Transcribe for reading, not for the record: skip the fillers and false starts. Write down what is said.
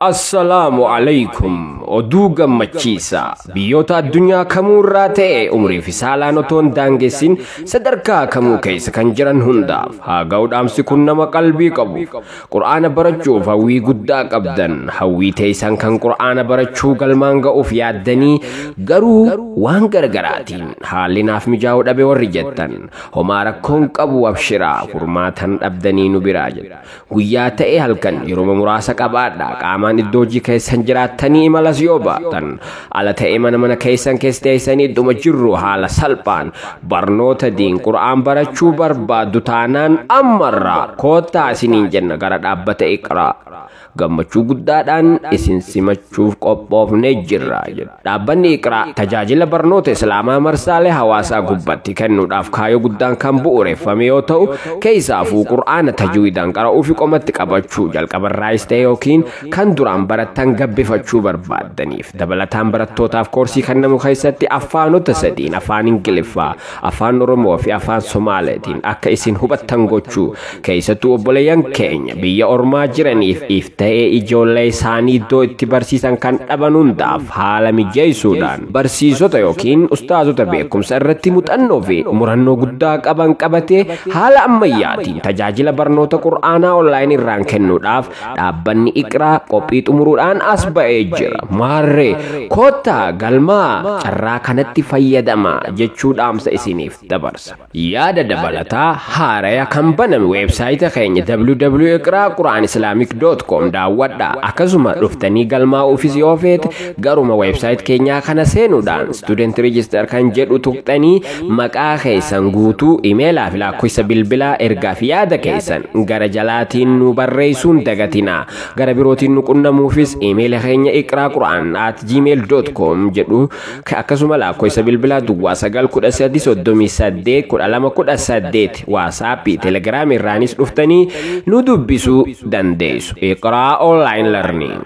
Assalaamu alaykum. Oduu gammachiisaa biyyoota addunyaa kamuurraa ta'e umrii fi saalaan otoo hin daangessin sadarkaa kamuu keessa kan jiran hundaaf haa ga'u dhaamsi kun. Nama qalbii qabuuf Qur'aana barachuuf hawwii guddaa qabdan, hawwii teessan kan Qur'aana barachuu galmaan ga'uuf yaaddanii garuu waan gargaraatiin haalli naaf mijaa'uu dhabe warri jettan, homaa rakkoon qabu, abshiraa, furmaatan dhabdanii nu biraa jedha. Guyyaa ta'e halkan yeroo muraasa qabaadha. Qaamaan iddoo hojii keessan jiraattanii imalas yoo baatan, ala ta'e mana keessan keessa teessanii idduma jirru haala salphaan barnoota diin Qur'aan barachuu barbaaddu taanaan, ammarraa koottaa isiniin jenna. Gara dhaabbata Iqraa gammachuu guddaadhaan isin simachuuf qophoofnee jirra jedha. Dhaabbanni Iqraa tajaajila barnoota Islaamaa marsaalee hawaasaa gubbatti kennuudhaaf kaayoo guddaan kan bu'uureffame yoo ta'u, keessaafuu Qur'aana tajwiidaan qara'uu fi qomatti qabachuu jalqabarraayis ta'e yookiin kan duraan barattan gabbifachuu barbaaddaniif, dabalataan barattootaaf koorsii kennamu keessatti afaanota sadiin, Afaan Ingiliffaa, Afaan Oromoo fi Afaan Somaaleetiin akka isin hubattan gochuu, keessattuu obboleeyyan keenya biyya ormaa jiraniif if ta'ee ijoollee isaanii iddoo itti barsiisan kan dhaban hundaaf haala mijeessuudhaan barsiisota yookiin ustaazota beekumsa irratti muuxannoo fi murannoo guddaa qaban qabatee haala ammayyaatiin tajaajila barnoota Qur'aanaa onlaayinii irraan kennuudhaaf dhaabbanni Iqraa qophii xumuruudhaan as ba'ee jira. Maarree koottaa galmaa, carraa kanatti fayyadama jechuu dhaamsa isiniif dabarsa. Yaada dabalataa haaraya kan baname weebsaayita keenya www.iqraaquranislamic.com daawwadha. Akkasuma dhuftanii galmaa'uufis yoo feete, garuma website keenyaa kana seenuudhaan student register kan jedhu tuqxanii maqaa keessan guutuu, imeelaa fi lakkoofsa bilbilaa, ergaa fi yaada keessan gara jalaatiin nu barreessuun dagatinaa. Gara birootiin nu qunnamuufis imeela keenya iqraaquraan@gmail.com jedhu, akkasuma lakkoofsa bilbilaa 0913381218 WhatsAppii, Telegiraamii irraanis dhuftanii nu dubbisuu dandeessu. Iqraa Online Learning.